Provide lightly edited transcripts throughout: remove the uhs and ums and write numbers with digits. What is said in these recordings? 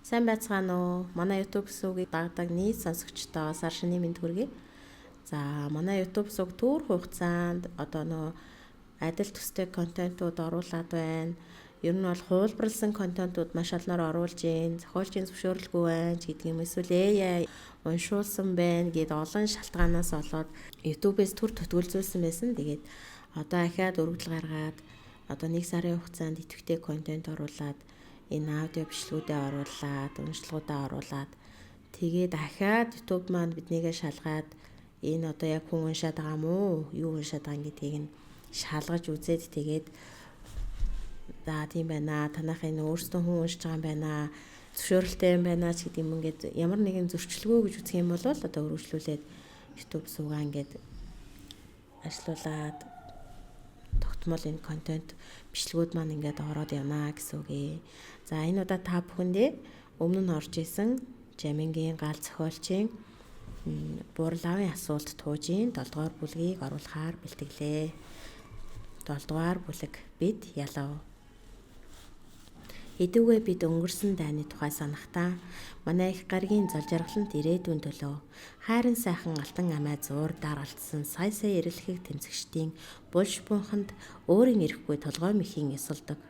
Сайн байцгаана уу? Манай YouTube сувгийг дагдаг нийт сонсогчдоо сар шинийн мэнд хүргэе. За, манай YouTube сувг түр хугацаанд одоо нөө адил төстэй контентууд оруулаад байна. Ер нь бол хуулбарласан контентууд маш олноор оруулж гин, зохиолчийн зөвшөөрлгүй байна ч гэдэг юм, эсвэл AI уншуулсан байна гэд олон шалтгаанаас болоод YouTube-ээс түр төтгөлзүүлсэн байсан. Тэгээд одоо ахиад өргөдөл гаргаад одоо нэг сарын хугацаанд идэвхтэй контент оруулаад, энэ аудио бичлэгүүдээ оруулаад, уншлагуудаа оруулаад, тэгээд дахиад YouTube маань биднийгээ шалгаад, энэ одоо яг хүн уншаад байгаа юм уу, юу уншаад байгаа гэдгийг нь шалгаж үзээд, тэгээд за, тийм байна. Танайх энэ өөрсдөө хүн уншиж байгаа юм байна. Зөвшөөрөлтэй юм байна ч гэдэг юм, ингээд ямар нэгэн зөрчилгүй гэж үзэх юм бол одоо өргөжлүүлээд YouTube сувгаа ингээд ажилуулад тогтмол энэ контент бичлэгүүд маань ингээд ороод явна гэсэн үг ээ. За, энэ удаа та бүхэндээ өмнө нь орж исэн Жамингийн гал зохиолчийн Бурлавын асуулт туужийн 7 дугаар бүлгийг оруулахаар бэлтгэлээ. 7 дугаар бүлэг. Бид ялав. Хэдийгээр бид өнгөрсөн дайны тухай санахдаа манай их гаригийн зол жаргалант ирээдүйн төлөө хайран сайхан алтан амиа зуурдаар алдсан сая сая эрэлхэг тэмцэгчдийн булш бунханд өөрийн эрэхгүй толгой мэхийн ёсолдог.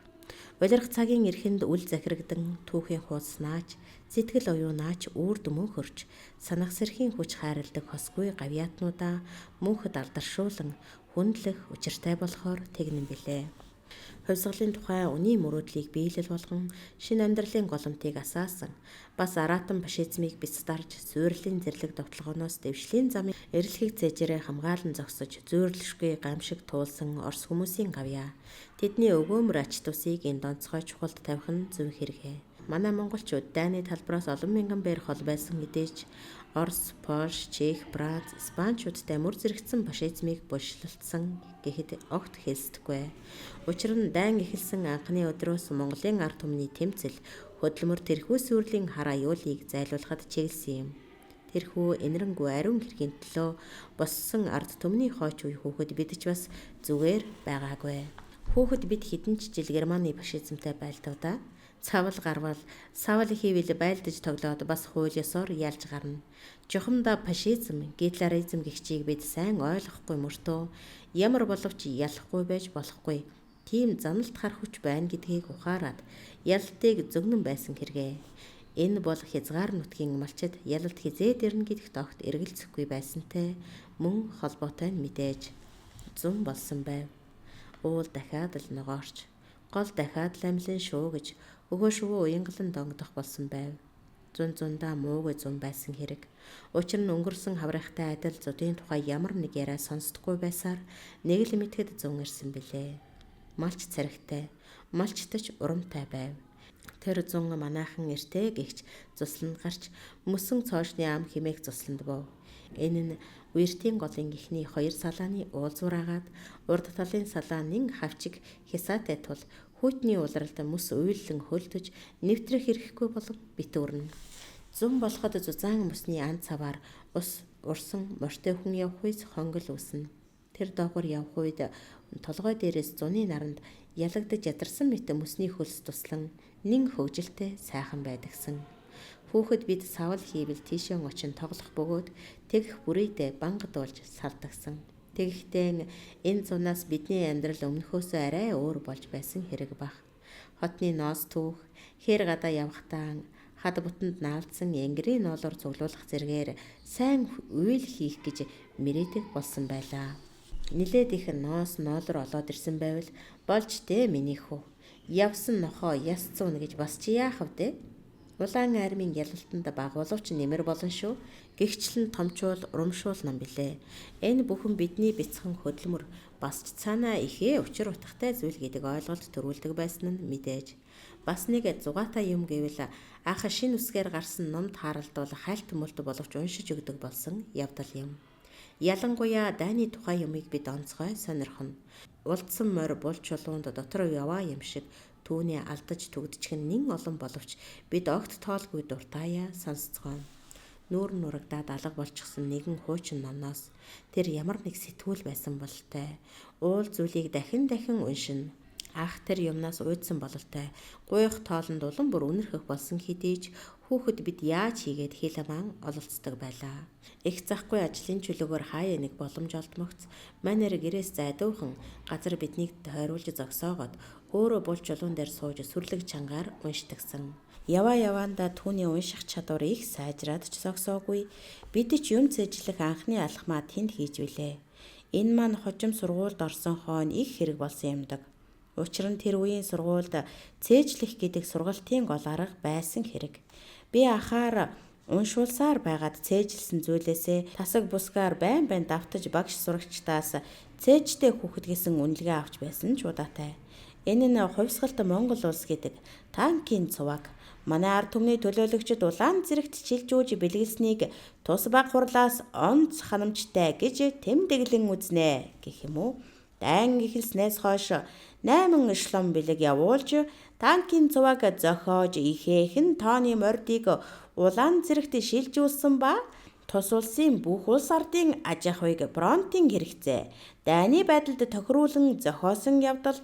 Улирах цагийн эрхэнд үл захирагдан түүхийн хуудаснаач, сэтгэл оюунаач үүр дүмэн хөрч, санах сэрхийн хүч хайрладаг хосгүй гавьяатнуудаа мөнхөд алдаршуулан хүндлэх учиртай болохоор тэгнэн билээ. Хувьсгалын тухай үнийн мөрөөдлийг биелэл болгон шинэ амьдралын голомтыг асаасан, бас араатан фашизмыг бяцдарж, суйрлалын зэрлэг довтолгооноос дэвшлийн замын эрэлхэг цээжээрээ хамгаалан зогсож, зүйрлэшгүй гамшиг туулсан Орос хүмүүсийн гавьяа. Тэдний өгөөмөр ач тусыг энэ донцгой чухалд тавих нь зөв хэрэгээ. Манай монголчууд дайны талбараас олон мянган бээр хол байсан хэдий ч Орос, Польш, Чех, Франц, Испаничуудтай мөр зэрэгцсэн фашизмыг булшлалцсан гэхэд огт хэлсдэггүй. Учир нь дайн эхэлсэн анхны өдрөөс Монголын ард түмний тэмцэл, хөдөлмөр тэрхүү сүрлийн хар аюулыг зайлуулахад чиглэсэн юм. Тэрхүү энэрэнгүй ариун хэргийн төлөө боссон ард түмний хойч үе хүүхэд бид ч бас зүгээр байгаагүй. Хүүхэд бид хэдэн ч жил Германы фашизмтай байлдав да. Цавал гарвал савал хийвэл байлдаж тоглоод бас хууль ёсоор ялж гарна. Жухамдаа фашизм, гитлеризм гихчийг бид сайн ойлгохгүй мөртөө ямар боловч ялахгүй байж болохгүй. Тийм заналт хар хүч байна гэдгийг ухаарад ялалтыг зөгнөн байсан хэрэгээ. Энэ бол хязгаар нутгийн малчид ялалт хэзээд ирнэ гэдэгт огт эргэлзэхгүй байсантай мөн холбоотой нь мэдээж зун болсон байв. Уул дахиад л ногоорч, гол дахиад л амлин шүү гэж өгөө шувуу уянгалан донгодох болсон байв. Зун зундаа муугүй зун байсан хэрэг. Учир нь өнгөрсөн хаврынхтай адил зудын тухай ямар нэг яриа сонсдоггүй байсаар нэг л мэтгэд зун ирсэн билээ. Малч цархитай, малчтаж урамтай байв. Тэр зун манайхан эртээ гихч зусланд гарч мөсөн цоошны ам химээх зусланд бов. Энэ нь үертийн голын эхний хоёр салааны уулзвар агаад урд талын салаа нэн хавчиг хясаатай тул хүйтний улиралд мөс уйлан хөлдөж нэвтрэх хэрэггүй болон битүүрнэ. Зун болоход зузаан мөсний ан цаваар ус урсан морьтой хүн явах үйс хонгил үүснэ. Тэр доогуур явах үед толгой дээрээс зуны наранд ялагдаж ядарсан мэт мөсний хөлс туслан нэн хөгжилтэй сайхан байдагсан. Хүүхэд бид савал хийвэл тийшээ очин тоглох бөгөөд тэгэх бүрийдээ бангадуулж салдагсан. Тэгэхдээ энэ зунаас бидний амьдрал өмнөхөөсөө арай өөр болж байсан хэрэг бах. Хотны ноос түүх, хээр гадаа явахдаа хад бутанд наалдсан энгэрийн ноолоор цуглуулах зэргээр сайн уйл хийх гэж мөрийдэг болсон байлаа. Нилээд их ноос ноолор олоод ирсэн байвал болж дээ, миний хүү. Явсан нохоо яс цуун гэж бас чи яах вэ? Улаан армийн ялалтанд баг боловч нэмэр болно шүү. Гэгчлэн томчуул урамшуул нам билээ. Энэ бүхэн бидний бяцхан хөдөлмөр бас ч цаанаа ихээ учир утгатай зүйл гэдэг ойлголт төрүүлдэг байсан нь мэдээж. Бас нэг зугаатай юм гэвэл анх шинэ үсгээр гарсан номд харалдвал хальт мөлт боловч уншиж өгдөг болсон явдал юм. Ялангуяа дайны тухай юмыг бид онцгой сонирхоно. Улдсан морь бул чулуунд дотор яваа юм шиг түүний алдаж түгдчих нь нэн олон боловч бид огт тоолгүй дуртаяа сонсцгооно. Нүүр нурагдаад алга болчихсон нэгэн хуучин номноос тэр ямар нэг сэтгүүл байсан бололтой. Уул зүйлийг дахин дахин уншина. Ах тэр юмнаас уйдсан бололтой гуйх тоолонд улам бүр үнэрхэх болсон хэдий ч хүүхэд бид яаж хийгээд хэл амаан ололцдог байлаа. Их захгүй ажлын чөлөөгөөр хаяа нэг боломж олдмогц манер гэрээс зайдуухан газар биднийг тойруулж зогсоогоод өөрөө булч чулуун дээр сууж сүрлэг чангаар уншдагсан. Яваа яваандаа түүний унших чадвар их сайжраад ч зогсоогүй. Бид ч юм цээжлэх анхны алхмаа тэнд хийж билээ. Энэ маань хожим сургуульд орсон хойно их хэрэг болсон юмдаг. Учир нь тэр үеийн сургуульд цээжлэх гэдэг сургалтын гол арга байсан хэрэг. Би ахаар уншуулсаар байгаад цээжилсэн зүйлээсээ тасаг бусгаар байн байн давтаж багш сурагчдаас цээжтэй хүүхэд гэсэн үнэлгээ авч байсан ч удаатай. Энэ нь хувьсгалт Монгол улс гэдэг танкийн цуваг манай ард түмний төлөөлөгчд улаан зэрэгт шилжүүлж бэлгэлснийг тус баг хурлаас онц ханамжтай гэж тэмдэглэн үзнэ гэх юм уу. Дайн эхэлснээс хойш 8 эшлон бэлэг явуулж танкийн цуваг зохиож ихээхэн тооны мордыг улаан зэрэгт шилжүүлсэн ба тус улсын бүх улс ардын аж ахуйг фронтын хэрэгцээ дайны байдалд тохируулан зохиосон явдалд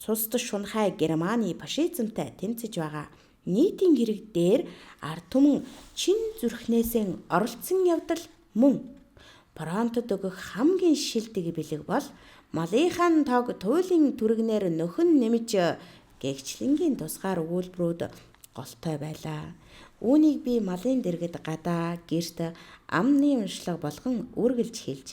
цуст шунхай Германы фашизмтай тэмцэж байгаа нийтийн хэрэг дээр ард түмэн чин зүрхнээсээ оролцсон явдал мөн. Фронтод өгөх хамгийн шилдэг бэлэг бол малынхаа тоог туйлын түргнээр нөхөн нэмж гэгчлэнгийн тусгаар өгүүлбэрүүд голтой байлаа. Үүнийг би малын дэргэд гадаа гэрт амны уншлага болгон үргэлж хэлж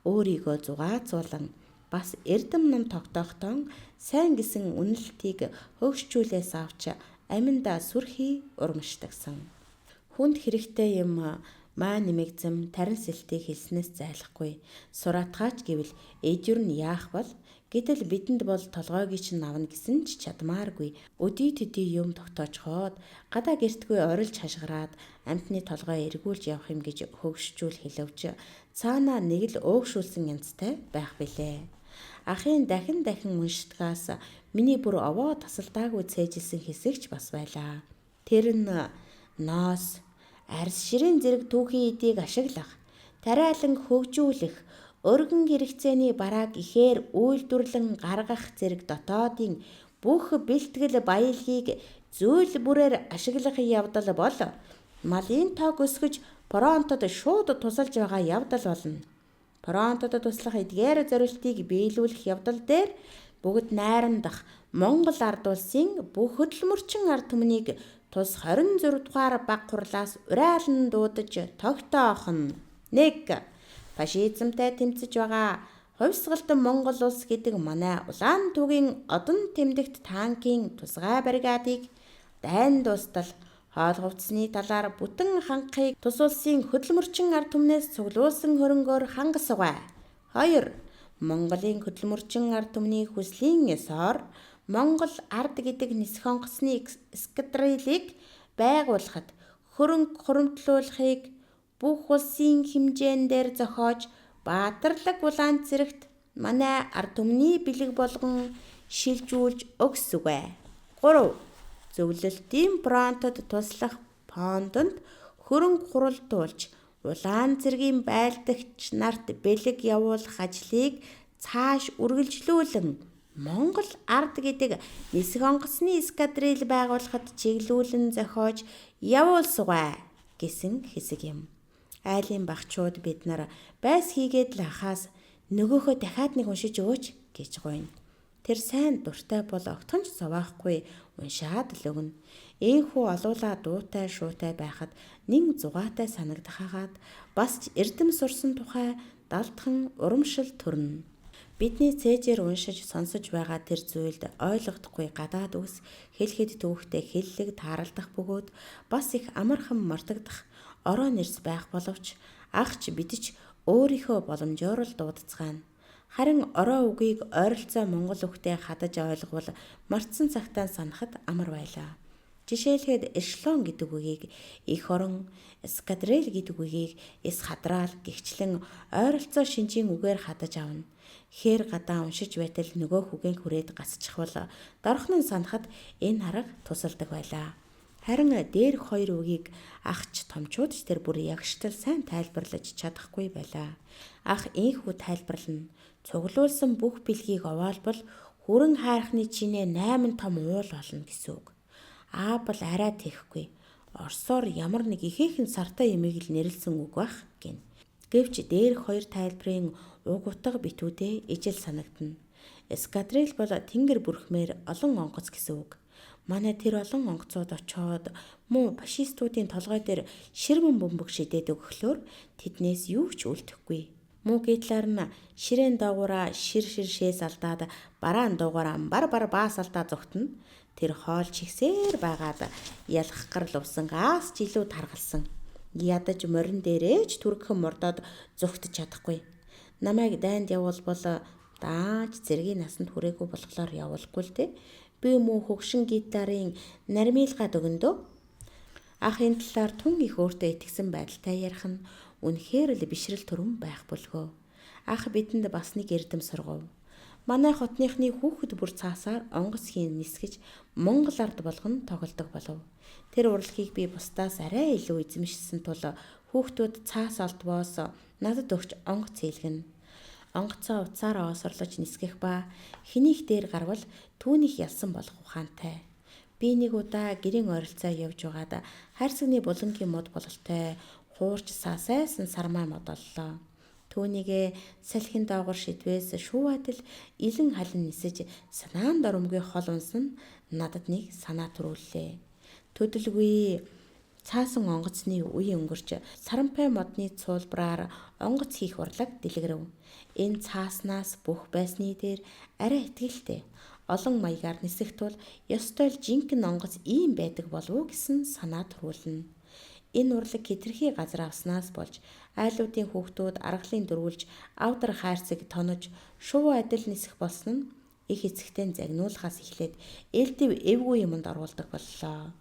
өөрийгөө зугаацуулан бас эрдэм ном тогтоохтон сайн гэсэн үнэлтийг хөгшчүүлээс авч аминдаа сүрхий урмшдагсан. Хүнд хэрэгтэй юм маа нэмэгзэм тарин сэлтийг хэлснээс зайлахгүй. Сураатгаач гэвэл эдюр нь яах бол гэтэл бидэнд бол толгойг чинь авна гэсэн ч чадмааргүй. Өдий төдий юм тогтоочхоод гадаа гэртгүй орилж хашгираад амьтны толгой эргүүлж явах юм гэж хөгшчүүл хэлвч цаанаа нэг л өөгшүүлсэн янзтай байх билээ. Ахын дахин дахин уншдгаас миний бүр овоо тасалдаагүй цээжилсэн хэсэгч бас байлаа. Тэр нь ноос, арьс ширийн зэрэг түүхийн эдийг ашиглах, тариалан хөгжүүлэх, өргөн хэрэгцээний барааг ихээр үйлдвэрлэн гаргах зэрэг дотоодын бүх бэлтгэл баялагийг зүйл бүрээр ашиглах явдал бол малын тоог өсгөж фронтод шууд тусалж байгаа явдал болно. Фронтод туслах эдгээр зорилтыг биелүүлэх явдал дээр бүгд найрамдах Монгол ард улсын бүх хөдөлмөрчин ард түмнийг тус 26 дугаар баг хурлаас урайлан дуудаж тогтоох нь 1. Фашизмтай тэмцэж байгаа хувьсгалтан Монгол улс гэдэг манай улаан тугийн одон тэмдэгт танкийн тусгай бригадыг дайн дуустал хоол хувцсны талаар бүтэн хангахыг тус улсын хөдөлмөрчин ард түмнээс цуглуулсан хөрөнгөөр хангасгай. 2. Монголын хөдөлмөрчин ард түмний хүслийн ёсоор Монгол ард гэдэг нисэх онгоцны эскадрилийг байгуулахад хөрөнгө хуримтлуулахыг бүх улсын хэмжээн дээр зохиож баатарлаг улаан зэрэгт манай ард түмний бэлэг болгон шилжүүлж өгсүгэ. 3. Зөвлөлтийн фронтод туслах фондонд хөрөнгө хуралдуулж улаан цэргийн байлдагч нарт бэлэг явуулах ажлыг цааш үргэлжлүүлэн Монгол ард гэдэг нисэх онгоцны эскадрил байгуулахад чиглүүлэн зохиож явуулсугай гэсэн хэсэг юм. Айлын багчууд бид нар байс хийгээд л ахаас нөгөөхөө дахиад нэг уншиж өгөөч гэж гуйна. Тэр сайн дуртай бол огтхон ч зовохгүй уншаад л өгнө. Ийхүү олуулаа дуутай шуутай байхад нэн зугаатай санагдахаад бас ч эрдэм сурсан тухай далдхан урамшил төрнө. Бидний цээжээр уншиж сонсож байгаа тэр зүйлд ойлгохдохгүй гадаад үгс хэлэхэд төвөгтэй хэллэг тааралдах бөгөөд бас их амархан мартагдах ороо нэрс байх боловч ах ч бид ч өөрийнхөө боломжоор л дуудацгаана. Харин ороо үгийг ойролцоо монгол үгтэй хадаж ойлговол мартсан цагтаа санахад амар байлаа. Жишээлхэд эшлон гэдэг үгийг эх орон, эскадрил гэдэг үгийг эс хадраал гэгчлэн ойролцоо шинжийн үгээр хадаж авна. Хээр гадаа уншиж байтал нөгөө хүгэн хүрээд гасчихвал дорхнон санахад энэ арга тусалдаг байлаа. Харин дээрх хоёр үгийг ахч томчууд ч тэр бүр ягштал сайн тайлбарлаж чадахгүй байлаа. Ах ийхүү тайлбарлана. Цуглуулсан бүх бэлгийг овоолбол Хүрэн хайрхны чинээ 8 том уул болно гэсэн үг. Аа бол арай тэхгүй. Орсоор ямар нэг ихээхэн сартай ямиг л нэрлсэн үг байх гин. Гэвч дээрх хоёр тайлбарын уг утга битүүдээ ижил санагдана. Эскадрил бол тэнгэр бүрхмээр олон онгоц гэсэн үг. Манай тэр олон онгоцууд очоод муу фашистуудын толгой дээр ширмэн бөмбөг шидээд өгөхлөөр тэднээс юу ч үлдэхгүй. Муу Гитлер нь ширээн доогуура шир шир шээс алдаад бараан дуугаараа бар бар баас алдаа зүгтнэ. Тэр хоол чигсээр байгаад ялах гарал увсангаас ч илүү таргалсан. Ядаж морин дээрээ ч түргхэн мордоод зүгтж чадахгүй. Намайг дайнд явуулбал дааж зэргийн насанд хүрээгүй болохоор явуулахгүй л дээ. Би муу хөгшин гитарын нармийлгаад өгөндөө. Ах энэ талаар тун их өөртөө итгэсэн байдалтай ярих нь үнэхээр л бишрэл төрөн байх бүлгөө. Ах бидэнд бас нэг эрдэм сургав. Манай хотныхны хүүхэд бүр цаасаар онгоц хийн нисгэж Монгол ард болгон тоглодог болов. Тэр урлагийг би бусдаас арай илүү эзэмшсэн тул хүүхдүүд цаас олдвоос надад өгч онгоц хийлгэнэ. Онгоцоо утсаараа осорлож нисгэх ба хэнийх дээр гарвал түүнийх ялсан болох ухаантай. Би нэг удаа гэрийн ойролцоо явж байгаад хайрцагны булангийн мод бололтой хуурч саасайсан сармай мод оллоо. Түүнийгээ салхин доогуур шидвээс шүүвадл илэн халин нисэж санаан доромгүй хол унсан надад нэг санаа төрүүллээ. Төдөлгүй цаасан онгоцны үе өнгөрч сарампай модны цуулбараар онгоц хийх урлаг дэлгэрв. Энэ цааснаас бүх байсны дээр арай итгэлтэй олон маягаар нисэх тул ёстой л жинхэнэ онгоц ийм байдаг болов уу гэсэн санаа төрүүлнэ. Энэ урлаг хэтэрхий газар авснаас болж айлуудын хүүхдүүд аргалын дөрвөлж авдар хайрцаг тонож шувуу адил нисэх болсон нь их эцэгтэй загнуулахаас эхлээд элдв эвгүй юмд оруулдаг боллоо.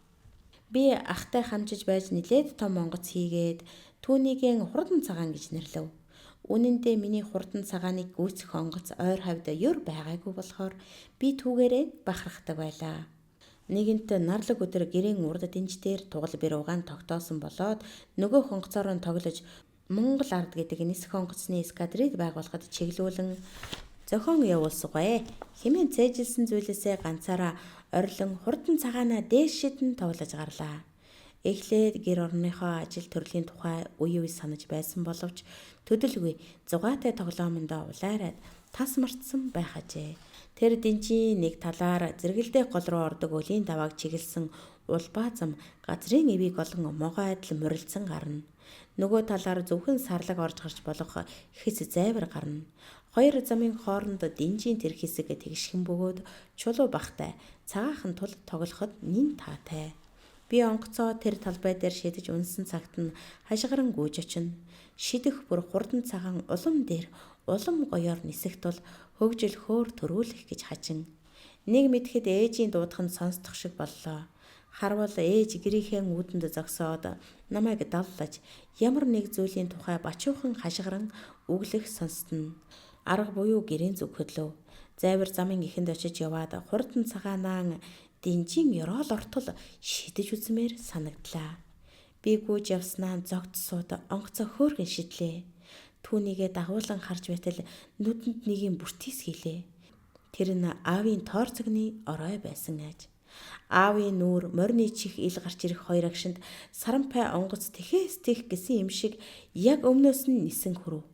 Би ахтай хамжиж байж нилээд том онгоц хийгээд түүнийгээ хурдан цагаан гэж нэрлэв. Үнэн дээр миний хурдан цагааныг гүйцэх онгоц ойр хавьд ер байгаагүй болохоор би түүгээрээ бахархдаг байлаа. Нэгэнт нарлаг өдөр гэрийн урд дэнж дээр тугал бэруугаан тогтоосон болоод нөгөө онгоцоор нь тоглож Монгол ард гэдэг нисэх онгоцны эскадрил байгуулахад чиглүүлэн зохион явуулсангүй. Хэмээн цээжилсэн зүйлээсээ ганцаараа орилон хурдан цагаанаа дээш шидэн тоглож гарлаа. Эхлээд гэр орныхоо ажил төрлийн тухай үе үе санаж байсан боловч төдөлгүй зугаатай тоглоомондоо улайраад тас мартсан байх ажээ. Тэр дэнжийн нэг талаар зэрэгэлдэх гол руу ордог өлийн давааг чиглэсэн улбаа зам газрын эвийг олон могой адил морилцсон гарна. Нөгөө талаар зөвхөн сарлаг орж гарч болох хэс зайвар гарна. Хоёр замын хооронд дэнжийн тэр хэсэг тэгшхэн бөгөөд чулуу бахтай цагаахан тул тоглоход нин таатай. Би онгоцоо тэр талбай дээр шидэж унсан цагт нь хашгиран гүйж очино. Шидэх бүр хурдан цагаан улам дээр улам гоёор нисэх тул хөгжил хөөр төрүүлэх гэж хачин. Нэг мэдэхэд ээжийн дуудах нь сонсдох шиг боллоо. Харвал ээж гэрийнхээ үүдэнд зогсоод намайг даллаж ямар нэг зүйлийн тухай бачуухан хашгиран өглөх сонстно. Арга буюу гэрийн зүг хөдлөв. Зайвар замын эхэнд очиж яваад хурдан цагаанаан дэнжин ёроол ортол шидэж үзмээр санагдлаа. Би гүйж явснаа зогт сууд онгоцоо хөөргөн шидлээ. Түүнийгээ дагуулan харж байтал нүдэнд нэг юм бүртийс хийлээ. Тэр нь аавын тойрцогны орой байсан аж. Аавын нүүр морины чих ил гарч ирэх хоёр агшинд сарампай онгоц тэхээс тех гэсэн юм шиг яг өмнөөс нь нисэн хүрв.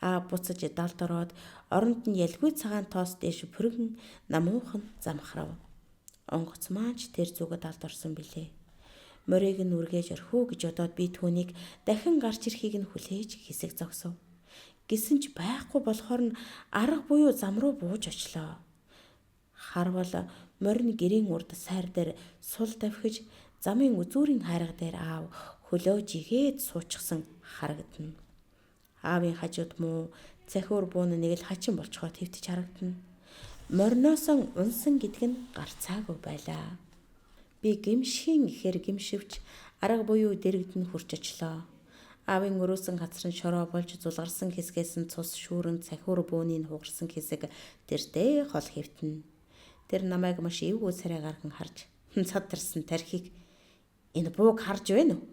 Аа буцаж далд ороод оронд нь ялгүй цагаан тоос дээш пүргэн намуухан замхрав. Онгоц маань ч тэр зүг далд орсон билээ. Морийг нь үргээж орхио гэж бодоод би түүнийг дахин гарч ирэхийг нь хүлээж хэсэг зогсов. Гэсэн ч байхгүй болохоор нь арга буюу зам руу бууж очлоо. Харвал морин гэрийн урд сайр дээр сул давхиж замын үзүүрийн хайрга дээр аав хөлөө жигээд суучихсан харагдана. Аавын хажууд муу цахиур буун нэг л хачин болцохоо твтж харагдана. Мориносон унсан гэдг нь гарцаагүй байлаа. Би гимшхийн ихээр гимшивч арга буюу дэрэгдэн хүрч очлоо. Аавын өрөөсөн газар нь шороо болж зулгарсан хэсгээс нь цус шүүрэн цахиур бууны хугарсан хэсэг тэртээ хол хэвтэнэ. Тэр намайг маш эвгүй царай гарган харж цад тарсан тархийг энэ бууг харж байна уу?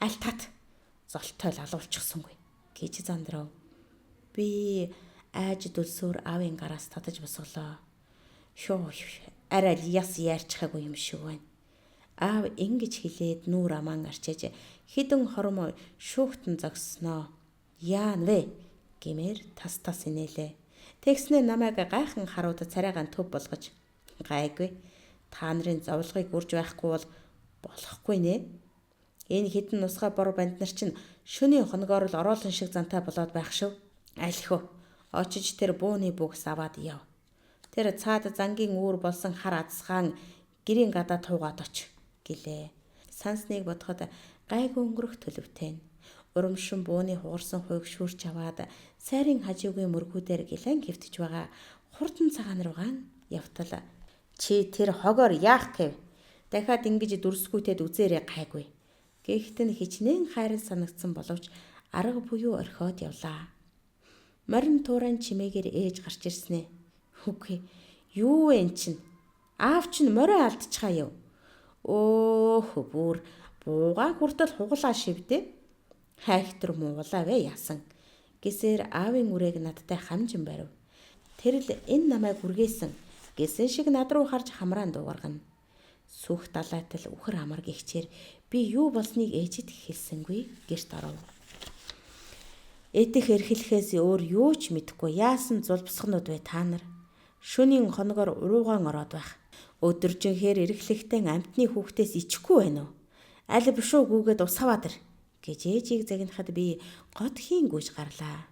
Аль тат золтой л алуулчихсангүй гэж зандрав. Би айж дүлсөөр аавын гараас татаж босголоо. Шөө арай л яс ярьчихаагүй юм шиг байна. Аав ингэж хэлээд нүүр амаан арчиж хідэн хормоо шүүхтэн зогссноо. Яана вэ гэмээр тас тас инээлээ. Тэгснээ намайг гайхан харууд царайгаан төв болгож гайгүй. Та нарын зовлогыг үрж байхгүй бол болохгүй нэ. Энэ хідэн нусгай бор банд нар чинь шөнийн хоногоор л ороолон шиг зантай болоод байх шив. Алхив. Очиж тэр бууны бүгс аваад яв. Тэр цаад зангийн үүр болсон хар адасгаан гэрийн гадаа туугаад оч гэлээ. Сансныг бодоход гайгүй өнгөрөх төлөвтэй. Урамшин бууны хугарсан хуйг шүүрч аваад сайрын хажуугийн мөргүүдээр гэлэн хэвтэж байгаа хурдан цагаан руугаан явтал чи тэр хогоор яах гэв? Дахиад ингэж дүрсгүйтэд үзээрэй гайгүй. Гэхдээ нь хичнээн хайран санагдсан боловч арга буюу орхиод явлаа. Морин туурайн чимээгээр ээж гарч ирснэ. Үгүй юу вэ эн чинь? Аав чинь морио алдчихаа юу? Өөх бүр буугаа хүртэл хуглаа шивдэ. Хайхтар муулаа вэ яасан. Гэсээр аавын үрээг надтай хамжин барив. Тэр л энэ намайг үргээсэн гэсэн шиг над руу харж хамраан дуугаргана. Сүх далайтал үхэр амар гихчээр би юу болсныг ээжид хэлсэнгүй гэрт оров. Эдэх эрхлэхээс өөр юу ч мэдэхгүй яасан зулбсгнууд вэ та нар? Шөнийн хоногор уруугаан ороод байх. Өдөржинхээр эрхлэхтэн амтны хүүхдээс ичихгүй байна уу? Аль бушуу гүгээд ус аваад ир гэж ээжийг загнахад би гот хийн гүйж гарлаа.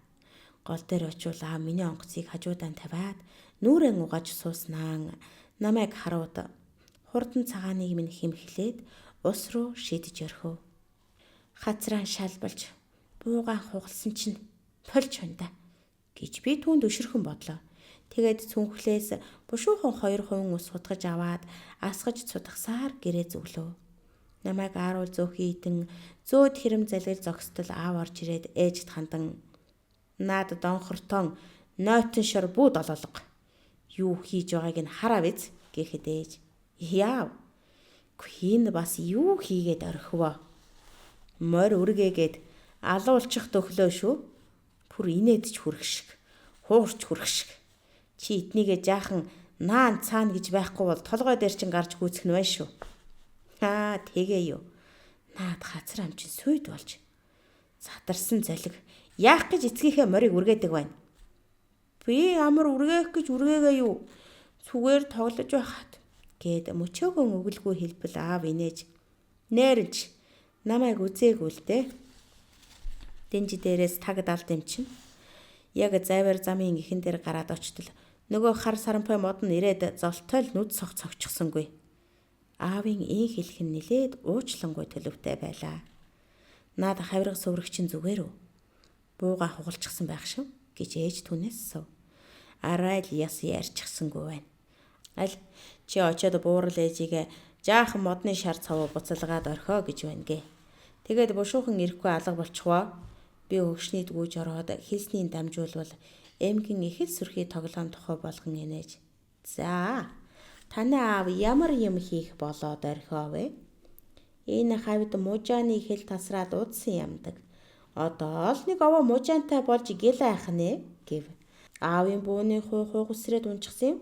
Гол дээр очивол аав миний онгоцыг хажуудаан тавиад нүрэн угааж сууснаа намайг харууд хурдан цагааныг минь химхлээд ус руу шидэж орхив. Хацраан шалбалж буугаан хугалсан чинь болж байна да гэж би түүнд өшөрхөн бодлоо. Тэгээд цүнхлээс бушуухан 2% ус хутгаж аваад асгаж цудахсаар гэрээ зүглөв. Намайг ааруул зөөхий идэн зөөд хэрэм залгил зогсдол аав орж ирээд ээжд хандан наад донхортон нойтон шор бүү долоолго. Юу хийж байгааг нь хараа биз гэхэд ээж яав. Энэ бас юу хийгээд орхивоо. Морь үргээгээд алуулчих төхлөө шүү. Пүр инээдч хүрэх шиг, хуурч хүрэх шиг. Чи эднийгээ жаахан наан цаана гэж байхгүй бол толгой дээр чинь гарч гүйцэх нь байна шүү. Аа тэгээ юу. Наад хацар ам чинь сүйд болж задарсан золиг яах гэж эцгийнхээ морийг үргээдэг байна. Би амар үргээх гэж үргээгээ юу. Зүгээр тоглож байхад гэд мөчөөгөн өглгүй хэлбэл аав инээж нээрэнч намайг үзээгүй л дээ. Дэнжи дээрээс таг далд юм чинь. Яг зайвар замын ихэн дээр гараад очтол нөгөө хар сарампай мод нь ирээд золтой л нүд сох цогчихсонгүй. Аавын ийн хэлэх нь нилээд уучлангүй төлөвтэй байлаа. Наад хавирга сүврэх чинь зүгээр үү? Бууга хугалчихсан байх шив гэж ээж түүнээс св. Арай л яс ярьчихсангүй байна. Аль чи очиод буурал ээжигээ жаахан модны шар цавуу буцалгаад орхио гэж байна гэ. Тэгээд бушуухан ирэхгүй алга болчихвоо. Би хөгшнийд гүйж ороод хэлснийг дамжуулбал эмгэн их л сүрхий тоглоом тухай болгон инээж. За танай аав ямар юм хийх болоод орхио вэ? Энэ хавьд мужааны хэл тасраад удсан ямдаг. Одоо л нэг овоо мужаантай болж гэл айх нэ гэв. Аавын бууны хуу хугасрээд унчихсан юм.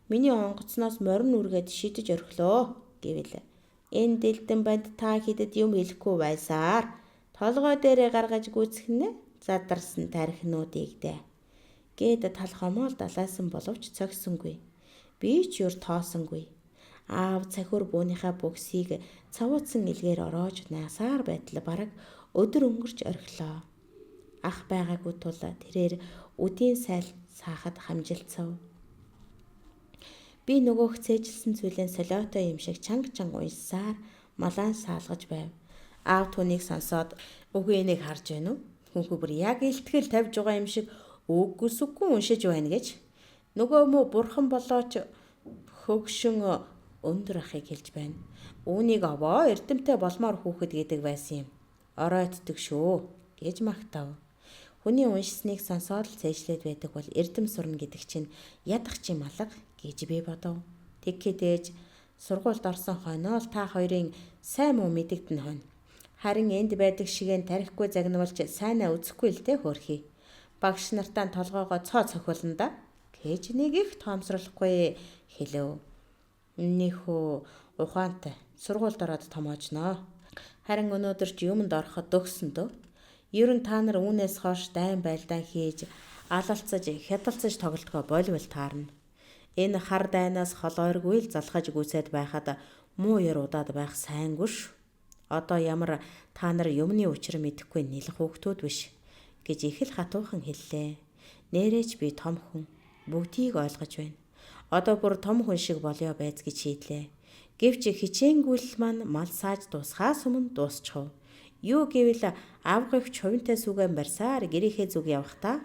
Миний онгоцноос морин үргээд шидэж орхилоо гэвэл. Энэ дэлдэн банд та хэдэд юм хэлэхгүй байсаар толгой дээрээ гаргаж гүйцэх нэ задарсан тархинуудыг дээ. Гээд тал хомоол далайсан боловч цогсонгүй. Би ч юр тоосонгүй. Аав цахиур бууныхаа бөгсийг цавууцсан илгээр ороож насаар байтал бараг өдөр өнгөрч орхилоо. Ах байгаагүй тул тэрээр үдийн сайл саахад хамжилцав. Би нөгөөх цээжилсэн зүйлэн солиотой юм шиг чанга чанга уйсаар малаан саалгаж байв. Аав түүнийг сонсоод үгүй энийг харж байна уу? Хүнхүү бүр яг илтгэл тавьж байгаа юм шиг үггүй сүггүй уншиж байна гэж. Нөгөө мө бурхан болооч хөгшин өндөр ахыг хэлж байна. Үүнийг овоо эрдэмтэй болмоор хүүхэд гэдэг байсан юм. Оройтдаг шүү гэж магтав. Хүний уншсныг сонсоод л цээжлээд байдаг бол эрдэм сурна гэдэг чинь ядах чим алга гэж би бодов. Тэгэхэд ээж сургуульд орсон хойноо л та хоёрын сайн муу мэдэгдэн хойно. Харин энд байдаг шигээн тарихгүй загнуулж сайнаа үзэхгүй л дээ хөөрхий. Багш нартаа толгоогоо цоо цохиулна да Гэж нэг их тоомсорлохгүй хэлэв. Өмнөхөө ухаантай сургуульд ороод томоожноо. Харин өнөөдөр ч юмд ороход дөгсөн дөө. Ер нь та нар үүнээс хойш дайн байлдаан хийж алалцаж хядалцаж тоглодгоо болвол таарна. Энэ хар дайнаас хол ойргүй л залхаж гүйцээд байхад муу ёр удаад байх сайнгүй ш. Одоо ямар та нар юмны учир мэдэхгүй нэлэх хүүхдүүд биш гэж их л хатуухан хэллээ. Нээрээ ч би том хүн бүгдийг ойлгож байна. Одоо бүр том хүн шиг болёо байз гэж шийдлээ. Гэвч хичээнгүйлэл маань мал сааж дуусхаас өмнө дуусчихв. Юу гэвэл авга эгч хувинтай сүгэн барьсаар гэрийнхээ зүг явахдаа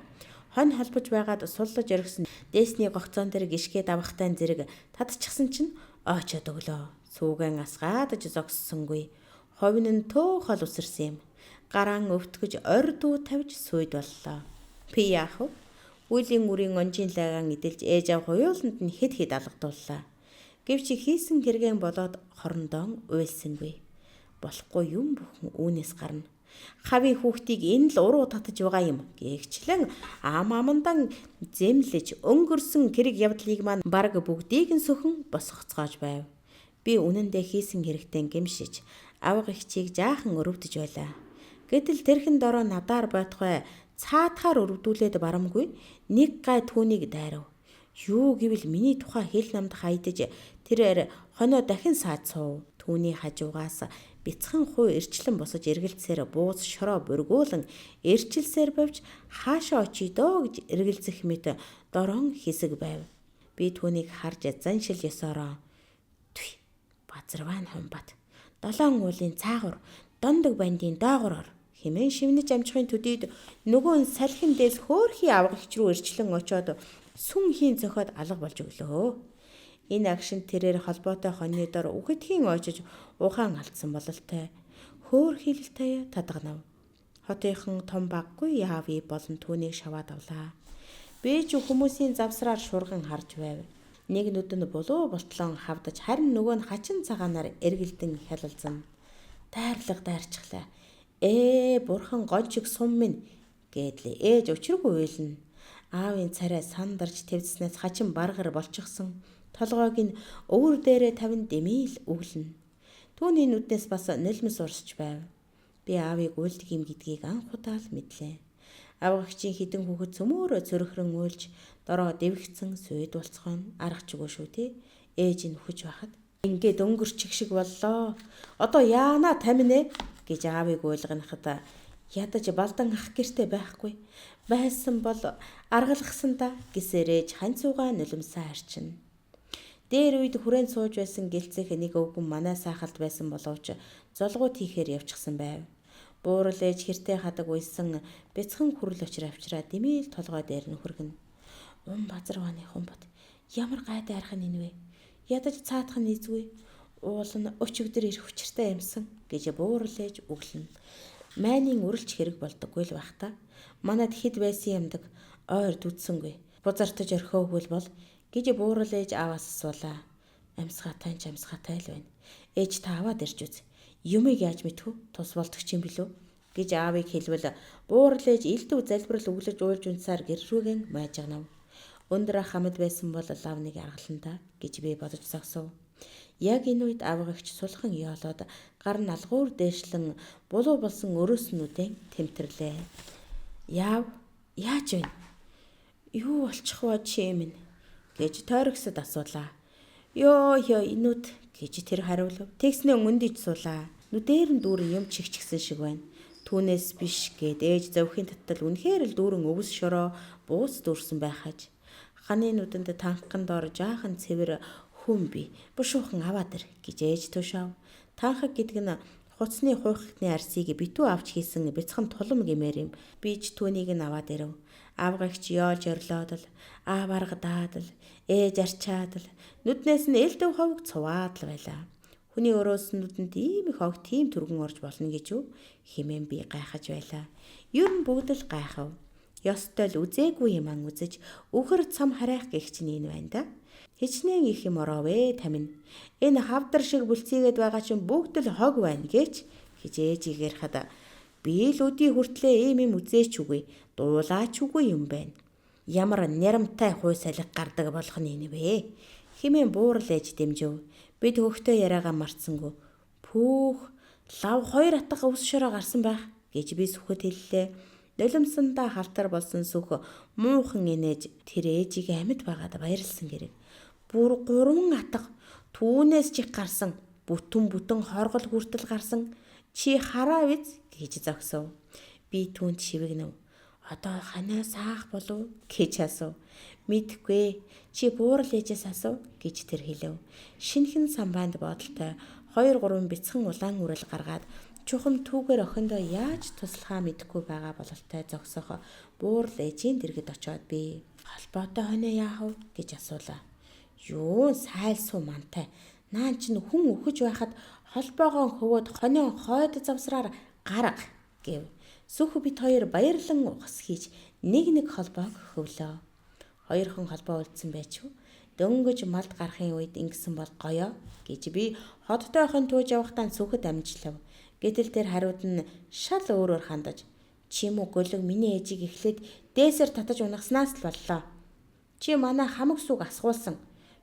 хонь холбож байгаад суллаж орхисон дээсний гогцоон дээр гიშгээд авахтай зэрэг татчихсан чинь ойчоод өглөө. Сүүгэн асгаадаж зогссонгүй. Хувин нь төөх хол үсэрсэн юм. Гараан өвтгөж ор дүү тавьж сүйд боллоо. Би яах вэ? Үлийн үрийн онжийн лагаан эдэлж ээж ав хуйланд нь хэд хэд алгадууллаа. Гэвч хийсэн хэрэгэн болоод хорондоо уйлсангүй. Болохгүй юм бүхэн үүнээс гарна. Хавийн хүүхдийг энэ л уруу татаж байгаа юм гээгчлэн ам амандан зэмлэж өнгөрсөн хэрэг явдлыг маань бараг бүгдийг нь сөхөн босгоцоож байв. Би үнэндээ хийсэн хэрэгтэн гэмшиж авга эгчийг жаахан өрөвдөж байлаа. Гэтэл тэрхэн дороо надаар байтугай цаатахаар өрөвдүүлээд барамгүй нэг гай түүнийг дайрав. Юу гэвэл миний тухай хэл намд хайдаж тэрээр хоноо дахин саад суув. Түүний хажуугаас бяцхан хуу эрчлэн босож эргэлзсээр бууз шороо бургуулan эрчилсээр бовж хаашаа очие дөө гэж эргэлзэх мэт дорон хэсэг байв. Би түүнийг харж заншил ёсороо түй базарван хумбат долоон уулын цаагуур дондог бандын доогоор ор хэмээн шивнэж амжихын төдийд нөгөө нь салхин дээс хөөрхий авгагч руу эрчлэн очоод сүн хийн зөхиод алга болж өглөө. Энэ агшин тэрээр холбоотой хоньны дор үхэтхийн очиж ухаан алдсан бололтой. Хөөр хилэлтэй тадганав. Хотынхан том баггүй яави болон түүнийг шаваад авлаа. Би ч хүмүүсийн завсраар шурган харж байв. Нэг нүд нь булуу болтлон хавдаж харин нөгөө нь хачин цагаанаар эргэлдэн хялалзан. Дайрлага дайрчглаа. Ээ бурхан гончиг сум минь гэдлээ. Ээж учиргүй уйлна. Аавын царай сандарч твцснээс хачин баргар болчихсон. Толгойг нь өвөр дээрээ тавин дэмийл өглөнө. Түүний нүднээс бас нулимс урсч байв. Би аавыг уйлдаг юм гэдгийг анх удаа л мэдлээ. Авгагчийн хідэн хүүхэд цөмөөрөө цөрөхрөн уйлж дороо дэвхцэн сүйд уулцгоон аргач үгүй шүү тий. Ээж нь үхэж байхад ингээд өнгөрчих шиг боллоо. Одоо яана таминэ гэж аавыг уйлганахад ядаж балдан ах гэрте байхгүй. Байсан бол аргалгасан да гэсээр ээж ханцууга нулимсаа арчина. Дээр үед хүрээнд сууж байсан гэлцэх нэг өвгөн манай саахалд байсан боловч золгууд хийхээр явчихсан байв. Буурал ээж хэртэ хадаг уйсан бяцхан хүрэл очир авчраа дэмийл толгой дээр нь хүргэнэ. Ум базарваны хумбат ямар гайтай архан энэ вэ? Ядаж цаатах нь эзгүй. Уул нь өчигдөр ирэх учиртай юмсан гэж буурал ээж өглөнө. Майнын үрэлч хэрэг болдоггүй л байх та. Манад хэд байсан юмдаг ойр дүдсэнгүй. Бузартаж орхиогүй л бол гэж буурал ээж ааваас асуулаа. Амьсгаатай ч амьсгаатай л байна. Ээж та аваад ирж үз. Юмыг яаж мэдхүү? Тус болдогч юм билүү? Гэж аавыг хэлвэл буурал ээж элдв залбирал өглөж уйлж унтсаар гэр рүүгэн майжганав. Өндөр ах хамд байсан бол лавныг аргалан та гэж би бодож зогсов. Яг энэ үед авгагч сулхан ёолоод гар нь алгуур дээшлэн булуу болсон өрөөснүүдэн тэмтэрлээ. Яав яаж вэ? Юу болчих вэ чи минь гэж тойрогсод асуулаа. Йоо ёо инүүд гэж тэр хариулв. Тэгснээ өндөж суулаа. Нүдээр нь дүүрэн юм чигчгсэн шиг байна. Түүнээс биш гэд ээж зовхин татал үнэхээр л дүүрэн өвс шороо бууц дүүрсэн байхаж. Ханы нүдэнд танхган дор жаахан цэвэр хүн би бушуухан аваад ир гэж ээж тушаав. Танхаг гэдэг нь хуцсны хуйхны арсыг битүү авч хийсэн бяцхан тулам гэмээр юм. Би ч түүнийг нь аваад ирэв. Авгагч ёолж орлоод л аав аргадаад л ээж арчаад л нүднээс нь элдв ховг цуваад л байлаа. Хүний өрөөс нүдэнд ийм их хог тийм түргэн орж болно гэж юу хэмээн би гайхаж байлаа. Ер нь бүгд л гайхав. Ёстой л үзээгүй юм ан үзэж үхэр цам харайх гэх чинь энэ байна да. Хичнээн их юм ороовэ тамин. Энэ хавдар шиг бүлцийгээд байгаа чинь бүгд л хог байна гэж хижээж игэрхад би л өдий хүртлээ ийм юм үзээч үгүй, дуулаач үгүй юм байна. Ямар нярмтай хуу салхи гардаг болох нь энэ вэ? Химэн буурал ээж дэмжив. Бид хөхтөө яриагаа мартсангүй. Пүүх, лав 2 атга өвс шороо гарсан байх гэж би сүхэд хэллээ. Нулимсандаа халтар болсон сүх муухан инээж тэр ээжийг амьд байгаад баярлсан гэрэг. Бүр 3 атга түүнээс ч их гарсан. Бүтэн бүтэн хоргол хүртэл гарсан. Чи хараа биз гэж зогсов. Би түүнд шивгэнэв. Одоо ханаа саах болов гэж асуув. Мэдхгүй. Чи буурал ээжээс асуу гэж тэр хэлэв. Шинэхэн самбаанд бодолтой 2 3 бяцхан улаан үрэл гаргаад чухам түүгээр охиндоо яаж туслахаа мэдэхгүй байгаа бололтой зогсох буурал ээжийн дэргэд очиод би холбоотой хоноо яах вэ гэж асуулаа. Юу сайлсуу мантай. Наан чинь хүн өөхөж байхад холбоогоо хөвөөд хонио хойд завсраар гарга гэв. Сүх бит хоёр баярлан ухас хийж нэг нэг холбоог хөвлөө. Хоёрхан холбоо үлдсэн байж юу? Дөнгөж малд гарахын үед ингэсэн бол гоё гэж би хоттой охин тууж явахдаа сүхэд амжлав. Гэтэл тэр хариуд нь шал өөрөөр хандаж чи мө гөлөг миний ээжийг эхлээд дээсэр татаж унагаснаас л боллоо. Чи манай хамаг сүг асгуулсан.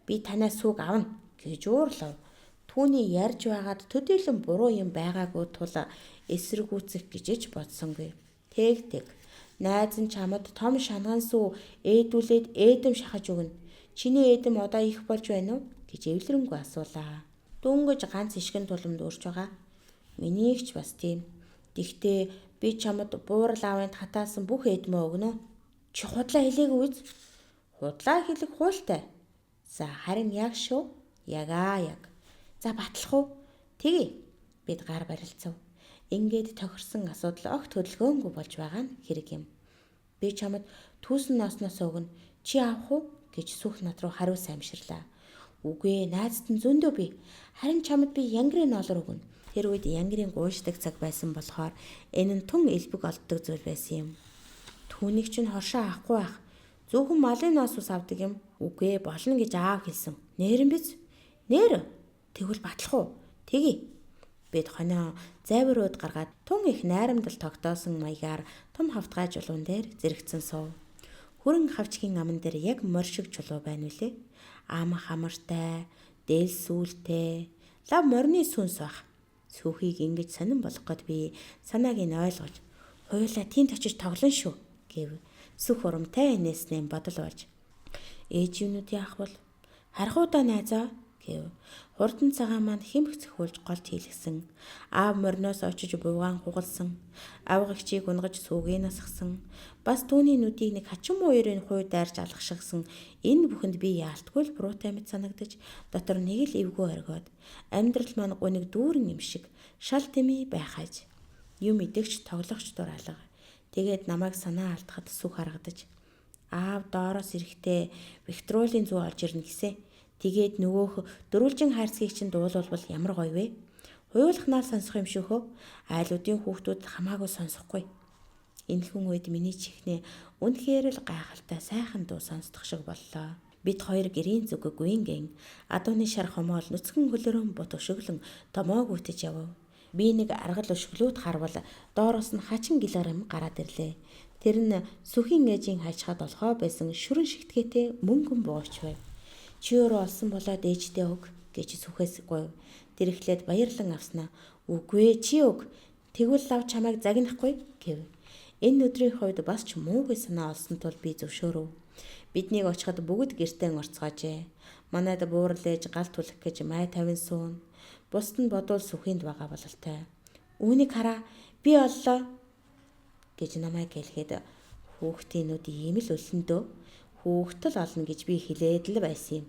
Би танаас сүг авна гэж уурлав. Түүний ярьж байгаад төдийлөн буруу юм байгаагүй тул эсэргүүцэх гэж ч бодсонгүй. Тэг тэг. Найз нь чамд том шангаан сүү ээдүүлээд ээдэм шахаж өгнө. Чиний ээдэм одоо их болж байна уу гэж эвлэрэнгүй асуулаа. Дөнгөж ганц ишгэн туламд өрж байгаа. Минийх ч бас тийм. Тэгтээ би чамд буурал аавынд хатаасан бүх ээдмээ өгнө. Чи худлаа хэлээгүй биз? Худлаа хэлэх хуйлтай. За харин яг шүү. Ягаа яг. За батлах уу? Тэгье. Бид гар барилцав. Ингээд тохирсон асуудал огт хөдөлгөөнгүй болж байгаа нь хэрэг юм. Би чамд түүсэн носноос өгнө. Чи авах уу гэж сүх над руу хариу саймширлаа. Үгүй ээ, найзад нь зөндөө би. Харин чамд би янгирын ноолор өгнө. Тэр үед янгирын гуйшдаг цаг байсан болохоор энэ нь тун элбэг олддог зүйл байсан юм. Түүнийг чинь хоршоо авахгүй байх. Зөвхөн малын ноос ус авдаг юм. Үгүй ээ, болно гэж аав хэлсэн. Нэрэн биз? Нэр. Тэгвэл батлах уу? Тэгье. Бид хонио зайвар ууд гаргаад тун их найрамдал тогтоосон маягаар том хавтгай чулуун дээр зэрэгцэн суув. Хүрэн хавчгийн аман дээр яг морь шиг чулуу байна үлээ. Ам хамартай, дээл сүүлтэй, лав морины сүнс байх. Сүүхийг ингэж сонин болох гээд би санааг нь ойлгож, хоёулаа тийнд очиж тоглон шүү гэв. Сүх урамтай инээснээ бодол болж. Ээжүүнүүд яах бол? Харахуудаа найзаа гэв. Хурдан цагаан маань хэмх цохиулж голд хийлгсэн. Аав мориноос очиж буугаан хугалсан. Авгагчийг унгаж сүүгийг насгсан. Бас түүний нүдийг нэг хачин мууярын хуй дайрч алгашгсан. Энэ бүхэнд би яалтгүй л буруутай мэт санагдаж дотор нэг л эвгүй оргиод амьдрал маань гуниг дүүрэн юм шиг шал тэмээ байхаж юм идэгч тоглогч дур алга. Тэгээд намайг санаа алдахад сүх харагдаж аав доороос ирэхдээ Викториолийн зүү олж ирнэ гэсэн. Тэгээд нөгөөх дөрвөлжин хайрцгийг чинь дуулуулбал ямар гоё вэ? Хуйлахнаар сонсох юм шүүхөө. Айлуудын хүүхдүүд хамаагүй сонсохгүй. Энэхэн үед миний чихнээ үнэхээр л гайхалтай сайхан дуу сонсдох шиг боллоо. Бид хоёр гэрийн зүг гүйнгэн адууны шар хомоол нүцгэн хөлөрөн бут өшөглөн томоо гүйтэж явв. Би нэг аргал өшөглөөд харвал доороос нь хачин гэлэр юм гараад ирлээ. Тэр нь сүхийн ээжийн хайчхад олгоо байсан шүрэн шигтгээтэй мөнгөн бууч байв. Чи өөрөө олсон болоод ээждээ өг гэж сүхээс гуйв. Тэр эхлээд баярлан авснаа. Үгүй ээ чи өг. Тэгвэл лав чамайг загнахгүй гэв. Энэ өдрийн хувьд бас ч муугүй санаа олсон тул би зөвшөөрөв. Биднийг очиход бүгд гэртээ орцгоожээ. Манайд буурал ээж гал түлэх гэж май тавин суун. Бусд нь бодвол сүхэнд байгаа бололтой. Үүнийг хараа би оллоо гэж намайг хэлэхэд хүүхдийн нүд ийм л өлсөндөө хүүхд л олно гэж би хэлээд л байсан юм.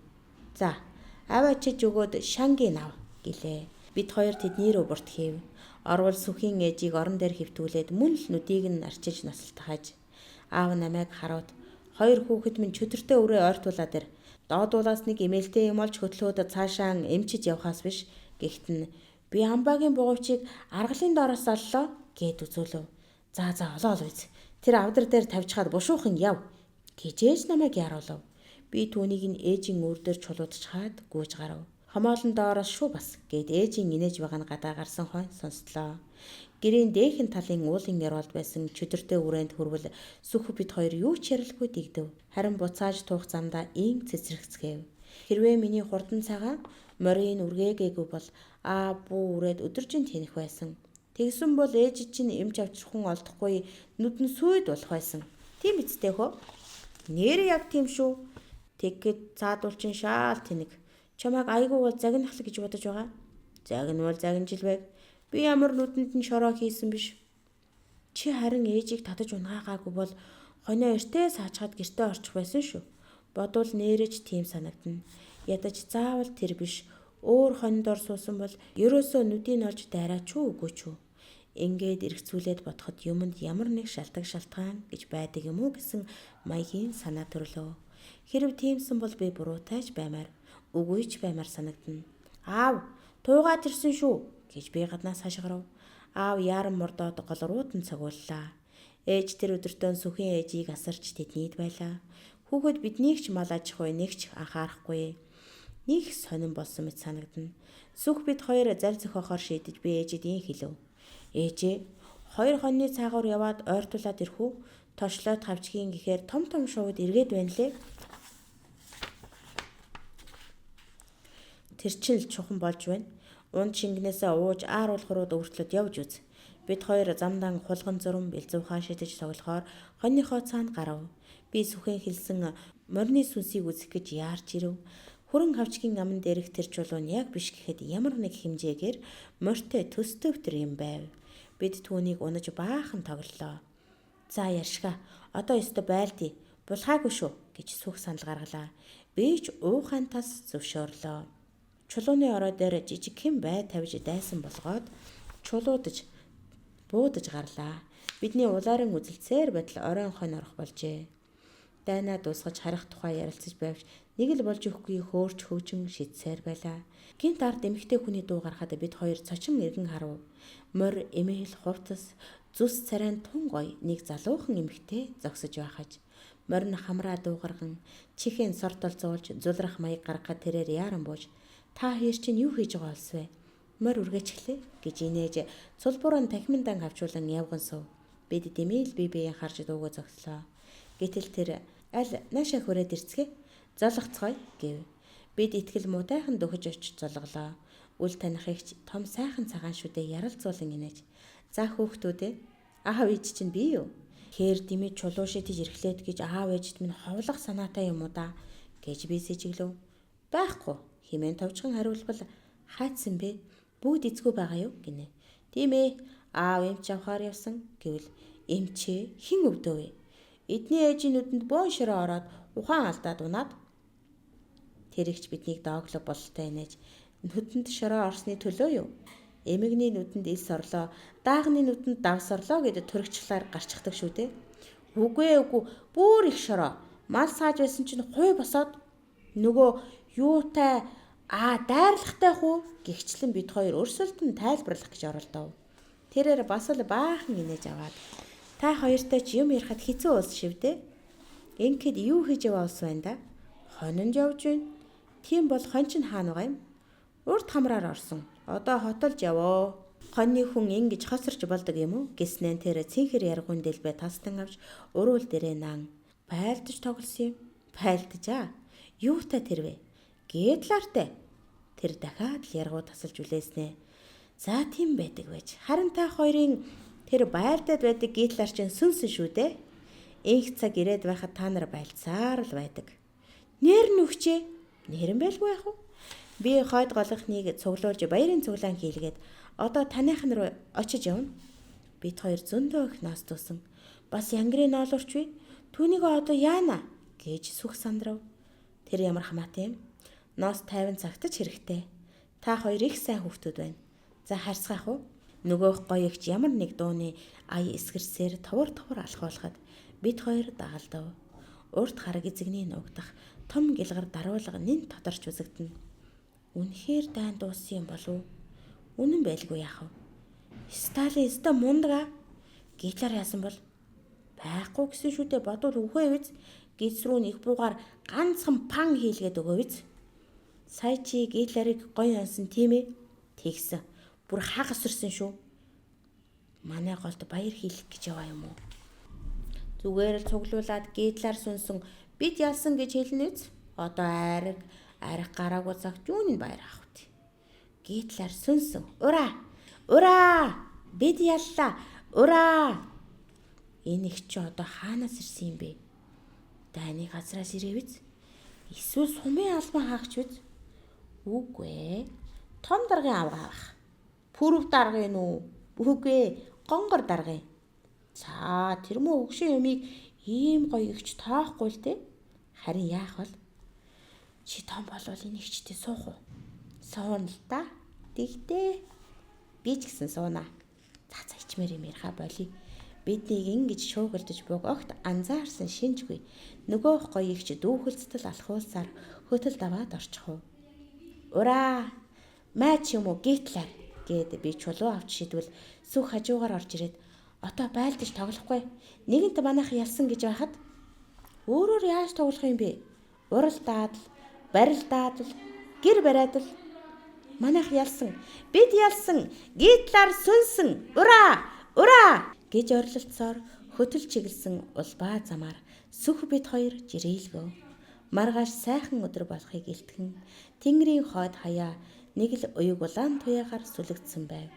За аваа чиж өгөөд шангийн ав гэлээ. Бид хоёр тэдний рүү бурт хийв. Орвол сүхийн ээжийг орон дээр хэвтүүлээд мөн л нүдийг нь арчиж носолтохаж. Аав намайг хараад хоёр хүүхэд минь чөтөртэй өрөө ойртуулаад ир. Доодуулаас нэг эмээлтэй юм олж хөтлөөд цаашаа эмчиж явхаас биш. Гэхдээ нь би амбагийн бугуйчийг аргалын доороос оллоо гэд үзүүлв. За за олоо ол биз. Тэр авдар дээр тавьчихад бушуухан яв гэж ээж намайг яруулав. Би түүнийг нь ээжийн өр дээр чулуудчихад гүйж гарав. Хомоолон доороос шүү бас гэд ээжийн инээж байгаа нь гадаа гарсан хойно сонсдлоо. Гэрийн дээхэн талын уулын ёроолд байсан чөтөртэй үрээнд хүрвэл Сүх бид хоёр юу ч ярилгүй дэгдэв. Харин буцааж туух замдаа ийн цэцэрхцгээв. Хэрвээ миний хурдан цагаан морийг үргээгээгүй бол аа бүү үрээд өдөржин тэнэх байсан. Тэгсэн бол ээж чинь эмч авчрах хүн олдохгүй нүд нь сүйд болох байсан. Тийм биз дээ хөө? Нээрээ яг тийм шүү. Тэгэхэд цаадуул чинь шаал тэнэг. Чамайг айгүй бол загнах л гэж бодож байгаа. Загнавал загнаж л байг. Би ямар нүдэнд нь шороо хийсэн биш. Чи харин ээжийг татаж унгаагаагүй бол хоноо эртээ саачгаад гэртээ орчих байсан шүү. Бодвол нээрэж тийм санагдана. Ядаж заавал тэр биш. Өөр хондоор суусан бол ерөөсөө нүдийг олж дайраач уу үгүй ч үү. Ингээд эргцүүлээд бодоход юмд ямар нэг шалтгаан шалтгаан гэж байдаг юм уу гэсэн маягийн санаа төрлөө. Хэрв тиймсэн бол би буруутай ч баймаар, үгүй ч баймаар санагдана. Аав, туугаад ирсэн шүү гэж би гаднаас хашгирав. Аав яаран мордоод гол рууд нь цогууллаа. Ээж тэр өдөртөө Сүхийн ээжийг асарч тэднийд байлаа. Хүүхэд биднийг ч мал аж ахуй нэг ч анхаарахгүй. Нэг сонин болсон мэт санагдана. Сүх бид хоёр зал зохиохоор шийдэж би ээжид ийм хэлэв. Ээжээ, хоёр хоньны цаагаар яваад ойртуулад ирэх үү? Тошлоод хавчгийн гэхээр том том шувууд эргээд байна лээ. Тэр чинь л чухам болж байна. Унд шингэнээсээ ууж аар уулах руу өвөртлөд явж үз. Бид хоёр замдан хулган зурам бэлзүүхаа шидэж тоглохоор хоньныхоо цаана гарав. Би Сүхэн хэлсэн морины сүнсийг үзэх гэж яарч ирэв. Хүрэн хавчгийн аман дээрх тэр чулуу нь яг биш гэхэд ямар нэг хэмжээгээр морьтой төстөвтөр юм байв. Бид түүнийг унаж баахан тоглолоо. За ярьшгаа, одоо ёстой байлдъя. Булхаагүй шүү гэж Сүх санал гаргалаа. Би ч уухайн тас зөвшөөрлөө. Чулууны орой дээр жижигхэн бай тавьж дайсан болгоод чулуудаж буудаж гарлаа. Бидний улаарын үзэлцээр байтал оройн хонь орох болжээ. Дайнаа дуусгаж харих тухай ярилцаж байвч нэг л болж өгөхгүй хөөрч хөгжин шидсээр байлаа. Гинт ард эмэгтэй хүний дуу гарахад бид хоёр цочин эргэн харав. Морь, эмээл, хувцас, зүс царайн тун гоё нэг залуухан эмэгтэй зогсож байхаж. Морь нь хамраа дуугарган чихэн сортол зуулж зулрах маяг гаргахад тэрээр яаран бууж та хоёр чинь юу хийж байгаа олс вэ? Морь үргээчихлээ гэж инээж цулбураа танхимдан хавчуулан явган сув. Бид дэмээл бие биеийг харж дуугүй зогслоо. Гэтэл тэр аль наашаа хүрээд ирцгээ золгоцгоё гэв. Бид итгэл муутайхан дөхөж очиж золголоо. Үл танихыгч том сайхан цагаан шүдэ яралцуулан инээж. За хүүхдүүдээ, аав ээж чинь би юу? Хээр дэмий чулуу шидэж ирэхлээд гэж аав ээжд минь ховлох санаатай юм уу да гэж би сэжиглэв. Байхгүй хэмээн товчхон хариулбал хайцсан бэ? Бүгд эзгүй байгаа юу гинэ. Тийм ээ, аав эмч авахаар явсан гэвэл эмчээ хэн өвдөө вэ? Эдний ээжийн нүдэнд бөөн шороо ороод ухаан алдаад унаад тэр ихч биднийг дооглог бололтой инээж нүдэнд шороо орсны төлөө юу? Эмэгний нүдэнд элс орлоо, даагны нүдэнд давс орлоо гэдээ төрөгчлөөр гарчдаг шүү дээ. Үгүй ээ үгүй, бүр их шороо. Мал сааж байсан чинь хуй босоод нөгөө юутай аа дайрлахтай хүү гихчлэн бид хоёр өрсөлдөн тайлбарлах гэж оролдов. Тэрээр бас л баахан инээж аваад та хоёртой ч юм ярихад хэцүү улс шивдэ. Ингээд юу хийж яваа улс байна да? Хононд явж байна. Тийм бол хон чинь хаана байгаа юм? Урд хамраар орсон. Одоо хотолж явоо. Хоньны хүн ингэж хоцорч болдог юм уу гэснээр тэр цэнхэр яргуун дэлбэ тастан авч уруул дээрээ наан байлдаж тоглосон юм. Байлдаж аа. Юутай тэр вэ? Гэтлаартай. Тэр дахиад л яргуу тасалж үлээснэ. За тийм байдаг байж. Харин та хоёрын тэр байлдаад байдаг гитлаар чинь сүнсэн шүү дээ. Инх цаг ирээд байхад та нар байлцаар л байдаг. Нэр нь өгчээ. Нэрэн байлгүй яах вэ? Би хойд голынхныг цуглуулж баярын цуглаан хийлгээд одоо таныхан руу очиж явна. Бид хоёр зөндөө их ноос тусан. Бас янгирын ноолуурч вэ? Түүнийг одоо яана гэж сүх сандрав. Тэр ямар хамаатай юм? Ноос 50 цагт ч хэрэгтэй. Та хоёр их сайн хүүхдүүд байна. За харьцгаах уу? Нөгөөх гоё ихч ямар нэг дууны ая эсгэрсээр товор товор алхуулахад бид хоёр дагалдав. Урд хараг эзэгний нуугдах том гэлгар даруулга нэн тодорч үзэгдэнэ. Үнэхээр дайн дууссан юм болов уу? Үнэн байлгүй яах вэ? Сталин өстө мундаг. Гитлер яасан бол байхгүй гэсэн шүү дээ. Бодвол үхээ биз? Гиз рүү нэг буугаар ганцхан пан хийлгээд өгөө биз? Сая чи Гитлерийг гоё онсон тийм ээ? Тэгсэн. Бүр хагас өрсөн шүү. Манай голд баяр хийлэх гэж яваа юм уу? Зүгээр л цуглуулад Гитлер сүнсэн бид ялсан гэж хэлнэ үз. Одоо айраг арх гараагүй цагт юуны баяр авах вэ? Гитлер сүнсэн. Ура! Ура! Бид яллаа. Ура! Энэ их чи одоо хаанаас ирсэн юм бэ? Дайны газраас ирэвз? Эсвэл сумын албан хаагч биз? Үгүй ээ. Том даргын авгаа авах. Пүрэв даргын үү? Үгүй ээ. Гонгор даргын. За тэр мөн өгшин юмыг ийм гоё игч тоохгүй л дээ. Харин яах вэ? Чи том болвол энэ игчтэй суух уу? Сууна л да. Тэгтээ. Би ч гэсэн сууна. За за ичмээр юм яриха болий. Биднийг ингэж шуугилдаж буг огт анзаарсан шинжгүй. Нөгөөх гоё игч дүүхэлцтэл алхуулсаар хөтөл даваад орчих уу. Ураа! Маач юм уу Гитлер гээд би чулуу авч шидвэл сүх хажуугаар орж ирээд одоо байлдаж тоглохгүй. Нэгэнт манайх ялсан гэж байхад өөрөөр яаж тоглох юм бэ? Уралдаад л, барилдаад л, гэр бариад л манайх ялсан. Бид ялсан. Гитлер сүнсэн. Ура! Ура! Гэж оролцсоор хөтөл чиглэсэн улбаа замаар сүх бид хоёр жирээлгөө. Маргааш сайхан өдөр болохыг илтгэн Тэнгэрийн хойд хаяа нэг л уяг улаан туяагаар сүлэгдсэн байв.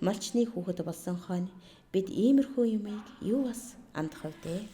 Малчны хүүхэд болсон хойно бид иймэрхүү юмыг юу бас андах вэ?